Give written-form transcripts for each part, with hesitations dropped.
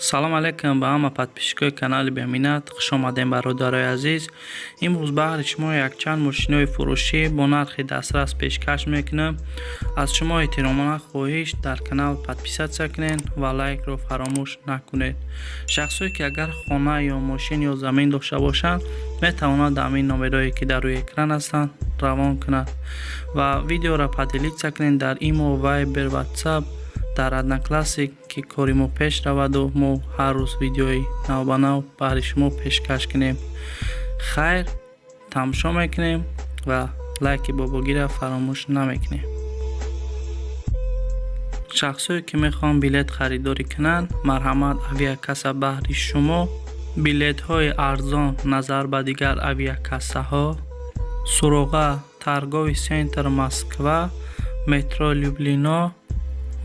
Салом алейкум ба ҳама подписчикои канали Беминат. Хуш омадем, бародарои азиз. Имрӯз баҳри шумо якчанд мошинои фурӯшӣ бо нархи дастрас пешкаш мекунам. Аз шумо эҳтиромона хоҳиш, дар канал подписаться кунед ва лайкро фаромӯш накунед. Шахсое ки агар хона ё мошин ё замин дошта бошанд, метавонанд ҳамин номерое ки дар рӯи экран ҳастанд равон кунад ва видеоро поделиться кунед дар Имо, Вайбер, Ватсап, дар Одноклассник, ки кори мо пеш раваду мо ҳар рӯз видеои навбанав баҳри шумо пешкаш кунем. Хайр, тамошо мекунем ва лайки бобогира фаромӯш намекунем. Шахсое ки мехоҳанд билет харидорӣ кунанд, марҳамат, авиакасса баҳри шумо билетҳои арзон назар ба дигар авиакассаҳо. Суроға: торговый центр Москва, метро Люблино.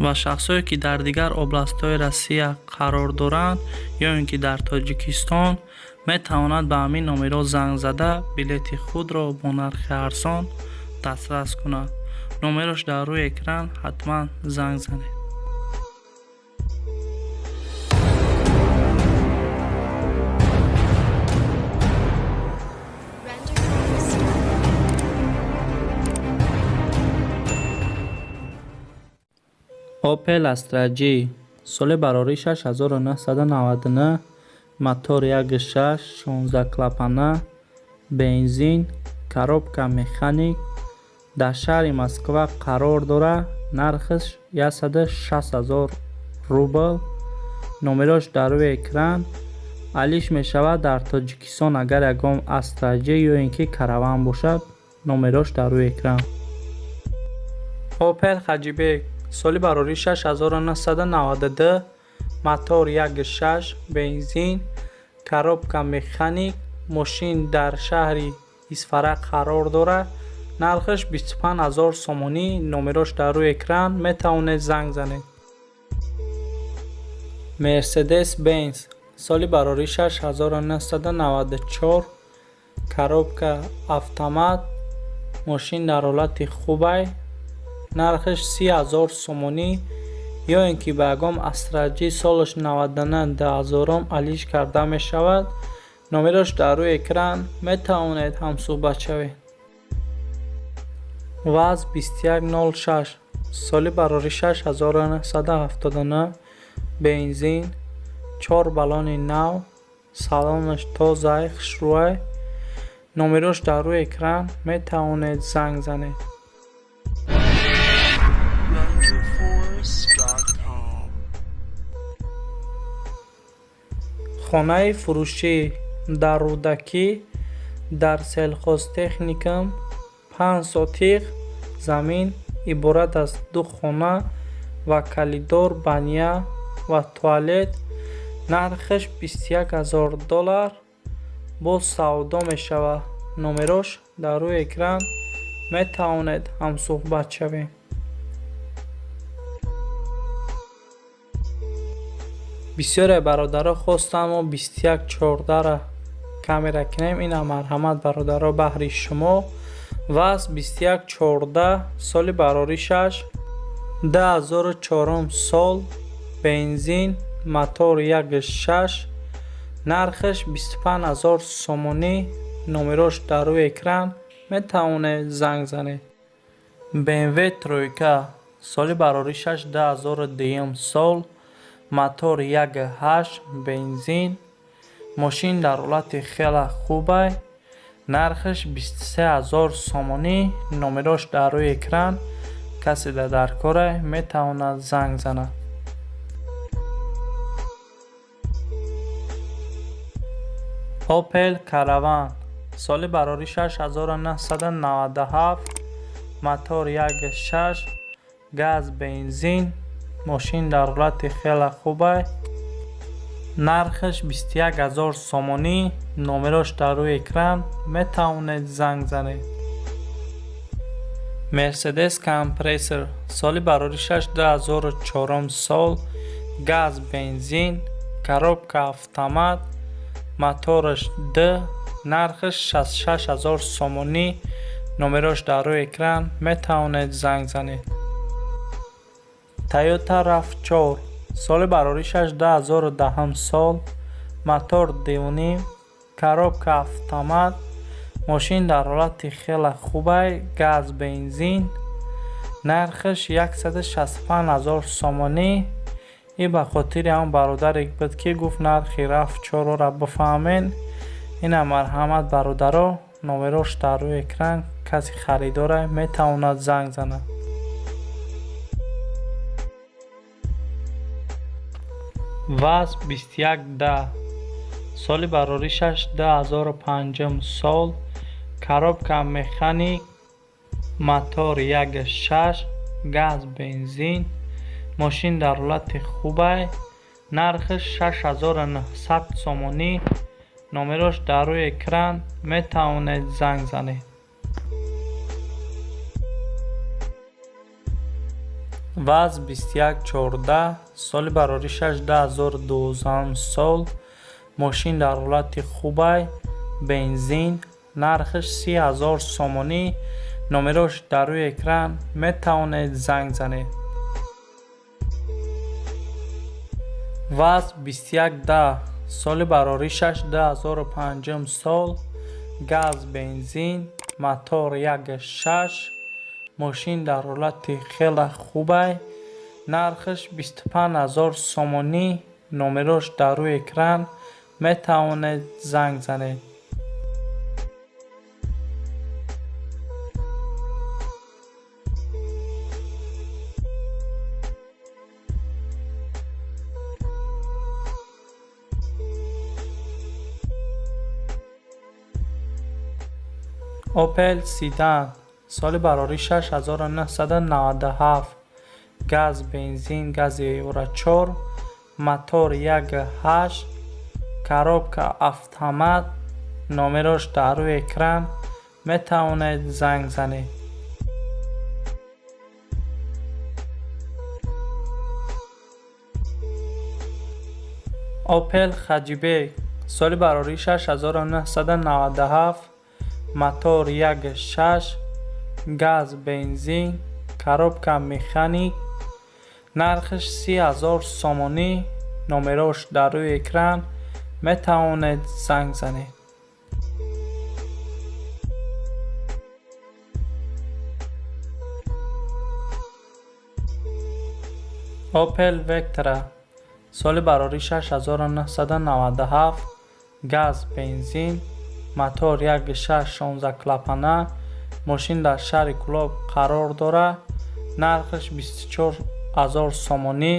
Ва шахсое ки дар дигар областҳои Россия қарор доранд ё ин ки дар Тоҷикистон, метавонанд ба ҳамин номерҳо занг зада, билети худро бо нархи арзон дастрас кунанд. Номерош дар рӯи экран, ҳатман занг занед. Opel Astra G, соли барорӣ 6999, мотор 1.6, 16 клапана, бензин, коробка механик, дар шаҳри Москва қарор дорад. Нархаш 160 000 рубл. Номерош дар рӯи экран. Алиш мешавад дар Тоҷикистон, агар ягон Astra G ё ин ки Караван бошад. Номерош дар рӯи экран. Opel Хатчбек, соли барорӣ 6992, мотор 1.6, бензин, коробка механик, мошин дар шаҳри Исфара қарор дорад. Нархаш 25 000 сомонӣ. Номерош дар рӯи экран, метавонед занг занед. Мерседес Бенз, соли барорӣ 6994, коробка автомат, мошин дар ҳолати хубай. Нархаш 30 000 сомонӣ ё ин ки ба ягон Astra G солаш 99 2000 алиш карда мешавад. Номерош дар рӯи экран, метавонед ҳамсӯҳбат шавед. ВАЗ 2106, соли барорӣ 6979, бензин, чор баллони нав, салонаш тозай, хушрӯай. Номерош дар рӯи экран, метавонед занг занед. Renderforest.com. Хонаи фурӯшӣ дар Рӯдакӣ, дар сельхозтехникум, 5 сотих замин, иборат аз ду хона ва коридор, баня ва туалет. Нархаш 21 000 доллар, боз савдо мешавад. Номерош дар рӯи экран, метавонед ҳамсӯҳбат шавем. Бисёре бародаро хостанд, мо 2114-ра камера кунем. Ина, марҳамат, бародаро, баҳри шумо ВАЗ 2114, соли бароришаш 2004 сол, бензин, мотор 1.6, нархаш 25 000 сомонӣ. Номерош дар рӯи экран, метавонед занг занед. БМВ тройка, соли бароришаш 2002 сол, мотор 1.8, бензин, мошин дар ҳолати хеле хубай. Нархаш 23 000 сомонӣ. Номерош дар рӯи экран, касе дар корай, метавонад занг занад. Opel Caravan, соли бароришаш 1997, мотор 1.6, газ, бензин, мошин дар ҳолати хеле хубай. Нархаш 21 000 сомонӣ. Номерош дар рӯи экран, метавонед занг занед. Мерседес Компрессор, соли бароришаш 2004 сол, газ, бензин, коробка автомат, мотораш д, нархаш 66 000 сомонӣ. Номерош дар рӯи экран, метавонед занг занед. Toyota RAV4. Соли бароришаш 2010 сол, мотор 2,5, коробка автомат. Мошин дар ҳолати хеле хубай, газ, бензин. Нархаш 165 000 сомонӣ. И ба хотири ҳамон бародаре буд, ки гуфт нархи RAV4-ро бифаҳмен. Ина марҳамат, бародаро, номерош дар рӯи экран, каси харидора метавонад занг занад. ВАЗ 2110, соли бароришаш 2005 сол, коробка механик, мотор 1,6, газ, бензин. Мошин дар ҳолати хубай, нархаш 6900 сомонӣ. Номерош дар рӯи экран, метавонед занг занед. ВАЗ 2114, соли бароришаш 2012 сол, мошин дар ҳолати хубай, бензин, нархаш 30 000 сомонӣ. Номерош дар рӯи экран, метавонед занг занед. ВАЗ 2110, соли бароришаш 2005 сол, газ, бензин, мотор 1,6, мошин дар ҳолати хеле хубай, нархаш 25 000 сомонӣ. Номерош дар рӯи экран, метавонед занг занед. Opel Sedan, соли бароришаш 1997, газ, бензин, гази Евро 4, мотор 1,8, коробка автомат. Номерош дар рӯи экран, метавонед занг занед. Opel Hatchback, соли бароришаш 1997, мотор 1,6, газ, бензин, коробка механик, нархаш 30 000 сомонӣ. Номерош дар рӯи экран, метавонед занг занед. Opel Vectra, соли бароришаш 1997, газ, бензин, мотор 1,6, 16 клапана. Мошин дар шаҳри Кӯлоб қарор дорад, нархаш 24 000 сомонӣ.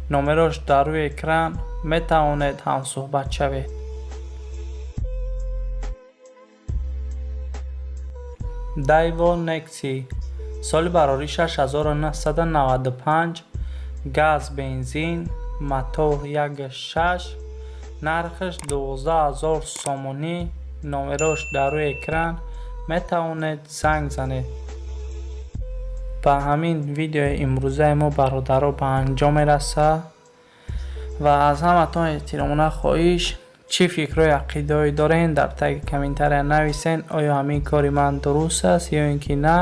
Номерош дар рӯи экран, метавонед ҳамсӯҳбат шавед. Daewoo Nexia, соли бароришаш 1995, газ, бензин, мотор 1,6, нархаш 12 000 сомонӣ. Номерош дар рӯи экран, метавонед занг занед. Ба ҳамин видеои имрӯзаи мо, бародаро, ба анҷом мерасад ва аз ҳаматон эҳтиромона хоҳиш, чӣ фикрҳои ақидаҳое дорен, дар таги комментария нависен. Оё ҳамин кори ман дуруст аст ё ин ки на?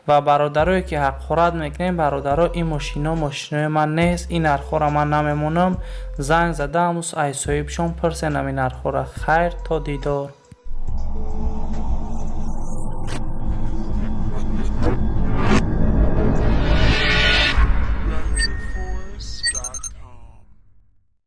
Ва бародарое ки ҳақорат мекунем, бародаро, ин мошино мошинои ман нест, ин нархҳоро ман намемонам. Занг зада ҳамус ай соҳибшон пурсен ҳамин нархҳоро. Хайр, то дидор.